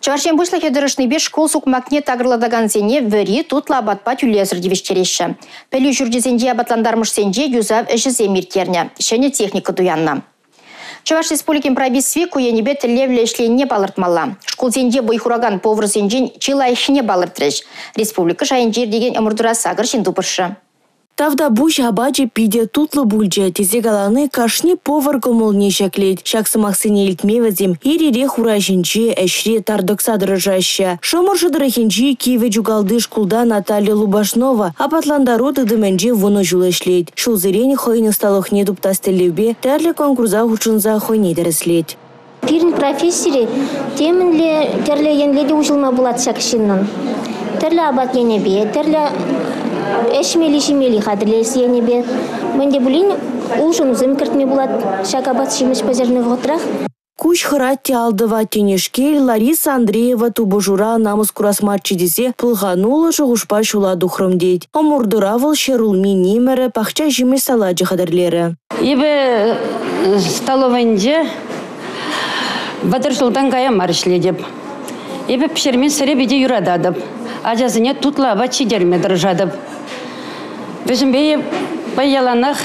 Чӑваш Ен Пуҫлӑхӗ тӑрӑшнипе шкул сукмакне такӑрлатакансене вӗри тутлӑ апатпа тӳлевсӗр тивӗҫтереҫҫӗ. Пӗлӳ ҫурчӗсенчи апатлантармӑшсенче юсав ӗҫӗсем ирттернӗ, ҫӗнӗ техника туяннӑ. Чӑваш Республикин правительстви ку енӗпе тӗллевлӗ ӗҫленине палӑртмалла. Шкулсенче вӑй хуракан поварсенчен чи лайӑххине палӑртрӗҫ. Республика шайӗнче иртекен ӑмӑртура 8 ҫын тупӑшрӗ. Тавтапуҫ апачӗ питӗ тутлӑ пулчӗ тесе калани кашни повар кӑмӑлне ҫӗклет. Ҫак сӑмахсене илтме вӗсем ир-ирех ура ҫинче, ӗҫре тар тӑкса тӑрӑшаҫҫӗ. Шӑмӑршӑ тӑрӑхӗнчи Кивӗ Чукалти шкулта Наталья Лубашнова апатлантару тытӑмӗнче 10 ҫул ӗҫлет. Ҫулсерен хӑйӗн ӑсталӑхне туптас тӗллевпе тӗрлӗ конкурса хутшӑнса хӑйне тӗрӗслет. Пирӗн профессире темӗнле тӗрлӗ енле те уҫӑлма пулать ҫак ҫыннӑн. Тӗрлӗ апат енӗпе, тӗрлӗ ӗҫмелли-ҫимелли хатӗрлес енӗпе. Мӗн те пулин улшӑнусем кӗртме пулать ҫак апат-ҫимӗҫ пӗҫернӗ вӑхӑтрах. Куҫ хӑрать те ал тӑвать тенешкел Лариса Андреева тупӑшура намӑс курас марччӗ тесе пӑлхануллӑ шухӑшпа ҫула тухрӑм тет. Ӑмӑртура вӑл ҫӗрулми нимӗрӗ, пахча ҫимӗҫ салачӗ хатӗрлерӗ. Эпӗ столовӑйӗнче 30 ҫултан кая мар ӗҫлетӗп. Эпӗ пӗҫерме сӗре питӗ юрататӑп. Ачасене тутлӑ апат ҫитерме тӑрӑшатӑп. Вӗсемпе эпӗ яланах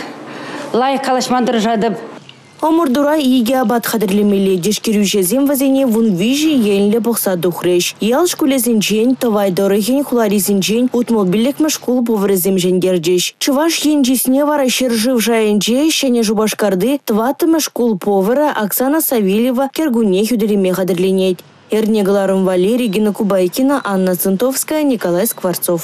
лайӑх калаҫма тӑрӑшатӑп. Ӑмӑртура 2 апат хатӗрлемелле. Тишкерӳҫӗсем вӗсене 13 енлӗ пӑхса тухрӗҫ. Ял шкулӗсенчен, Тӑвай тӑрӑхӗн хуларисенчен 65-мӗш шкул поварӗсем ҫӗнтерчӗҫ. Чӑваш Ен чысне вара ҫӗршыв шайӗнче Ҫӗнӗ Шупашкарти 4-мӗш шкул поварӗ Оксана Савельева кӗркунне хӳтӗлеме хатӗрленет. Эрне кӑларӑм валли Регина Кубайкина, Анна Цинтовская, Николай Скворцов.